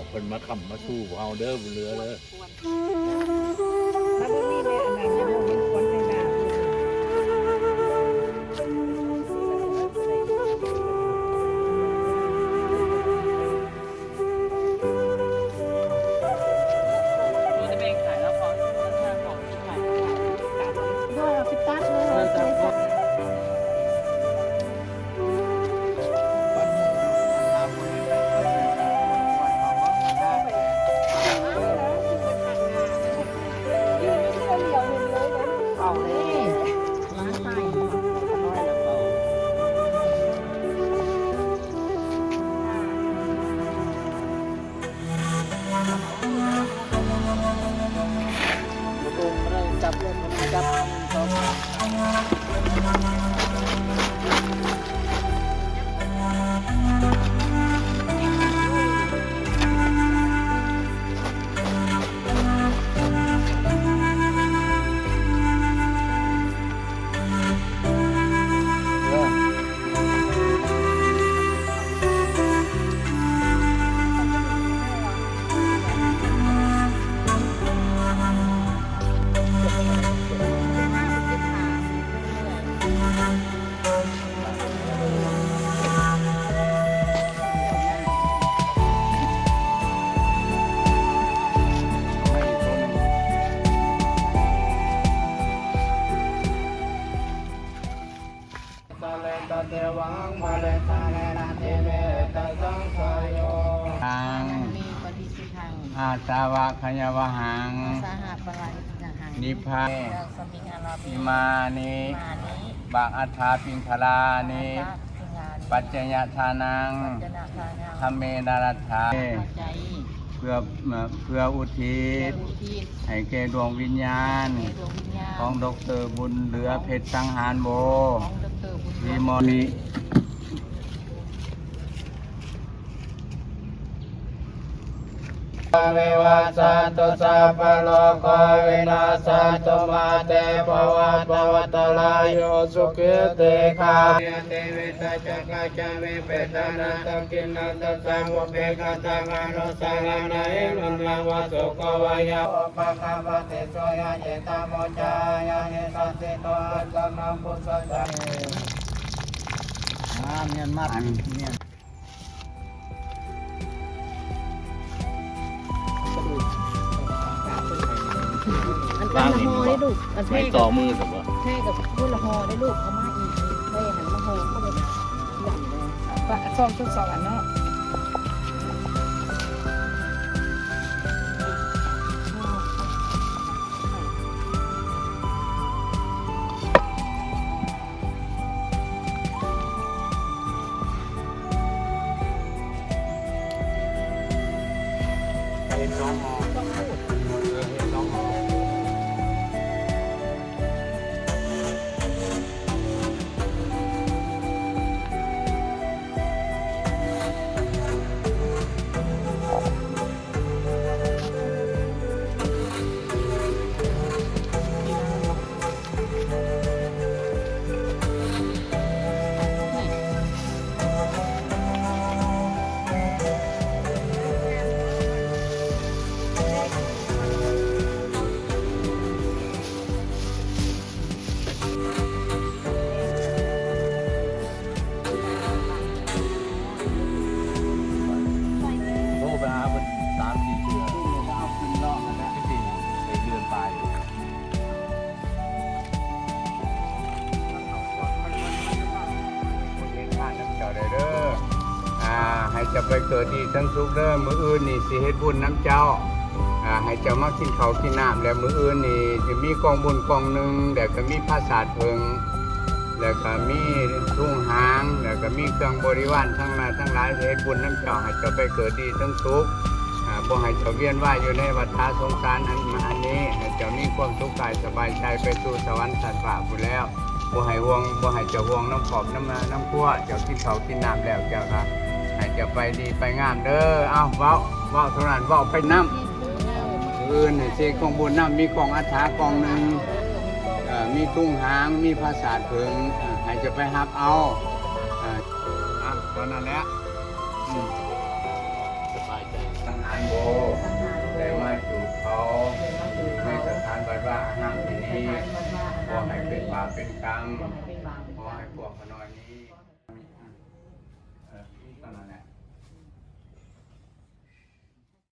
ເພິ່ນມາຄ້ຳມາຊູພວກເຮົາເດີ ບຸນເຫຼືອເດີ. ມາເບິ່ງນີ້ແມ່ ອັນນັ້ນເນາະ ມັນຄວັນໃສ່ໜ້າ. Salentatevang phalesanena timettasaṃsayo. ອາສາວະຂະຍະວະຫັງ ອາສາຫະປະລານິກະຫັງ ນິບພາ ສະມິງອາລາເມ ອິມານິ ມານິ ບາງອັດຖາປິງຄະລານິ ອັດຖາປິງຄະລານິ ປັດຈະຍະທານັງ ປັດຈະຍະທານັງ ທຳເມນະລັດຖາ ປັດໄຈ ເພື່ອ ເພື່ອອຸທິດ ເພື່ອອຸທິດ ໃຫ້ແກ່ດວງວິນຍານ ໃຫ້ແກ່ດວງວິນຍານ ຂອງ ດອກເຕີ ບຸນເຫຼືອ ເພັດສັງຫານໂວ ຂອງ ດອກເຕີ ບຸນເຫຼືອ ທີ່ມໍນີ້ Vivajjantu sabbarogo vinassatu, mā te bhavatvantarāyo, sukhī dīghā ca me. Peta ca me petā nāthakinnā, tasā pubbe katamanussaraṇā, hiruṇṇa vā soko vā ya upakappati, sūyā cittamojjhāyā nidassito, asammā phussā ca me. ອ່າ ແມ່ນມັດ ອັນ ແມ່ນ ອັນ ອັນລະຫໍ່ເດ້ລູກ ອັນແທ້ ໄວ້ຕໍ່ມືຊັ້ນບໍ່ ແທ້ກັບຄົນລະຫໍ່ເດ້ລູກ ເອົາມາອີກ ໄວ້ຫັ້ນລະຫໍ່ ເຂົາເຈົ້າດຳເດ້ ປະ ສອງ ສອງອັນເນາະ. ເຮັດສອງຫໍ່ ເອີ ເຮັດສອງຫໍ່. ໂທໄປຫາເພິ່ນສາມສີ່ເທື່ອ ເອົາຂຶ້ນເນາະ ແລ້ວກໍໄປເດືອນປາຍ. ເຮັດງານນຳເຈົ້າໄດ້ເດີ ອ່າ ໃຫ້ເຈົ້າໄປເກີດດີເຖິງສຸກເດີ. ມື້ອື່ນນີ້ຊິເຮັດບຸນນຳເຈົ້າ ອ່າ ໃຫ້ເຈົ້າມາກິນເຂົ້າກິນນ້ຳ ແລ້ວມື້ອື່ນນີ້ຊິມີກອງບຸນກອງໜຶ່ງ ແລ້ວກໍມີຜາສາດເຜິ້ງ ແລ້ວກໍມີທຸງຫາງ ແລ້ວກໍມີເຄື່ອງບໍລິວານທັງຫຼາຍ ທັງຫຼາຍເຮັດບຸນນຳເຈົ້າ ໃຫ້ເຈົ້າໄປເກີດດີເຖິງສຸກ. ອ່າ ບໍ່ໃຫ້ເຈົ້າວຽນວ່າຍຢູ່ໃນວັດຖະສົງສານອັນ ອັນນີ້ ໃຫ້ເຈົ້າມີຄວາມສຸກກາຍສະບາຍໃຈໄປສູ່ສະຫວັນຊັ້ນຟ້າພຸ້ນແລ້ວ. ບໍ່ໃຫ້ຫ່ວງ ບໍ່ໃຫ້ເຈົ້າຫ່ວງນຳຄອບນຳ ນຳຄົວ ເຈົ້າກິນເຂົ້າກິນນ້ຳແລ້ວ ເຈົ້າກໍໃຫ້ເຈົ້າໄປດີໄປງາມເດີ. ເອົາ ເວົ້າ ເວົ້າເທົ່ານັ້ນ ເວົ້າໄປນຳ. ມື້ອື່ນໃຫ້ເສກຂອງບຸນນຳ ມີກອງອັດຖະກອງໜຶ່ງ ເອີ ມີທຸງຫາງ ມີຜາສາດເຜິ້ງ ເອີ ໃຫ້ເຈົ້າໄປຮັບເອົາ ເອີ ອ່ະ ເທົ່ານັ້ນແຫຼະ. ອືມ ສະບາຍໃຈ ທັງຫາ ໂບ ໄດ້ມາຈູບເຂົາ ໃນສະຖານວັດວາອາຮາມທີ່ນີ້ ຂໍໃຫ້ເປັນບາບເປັນກຳ ຂໍໃຫ້ພວກຂ້ານ້ອຍນີ້ ເອີ ເທົ່ານັ້ນແຫຼະ.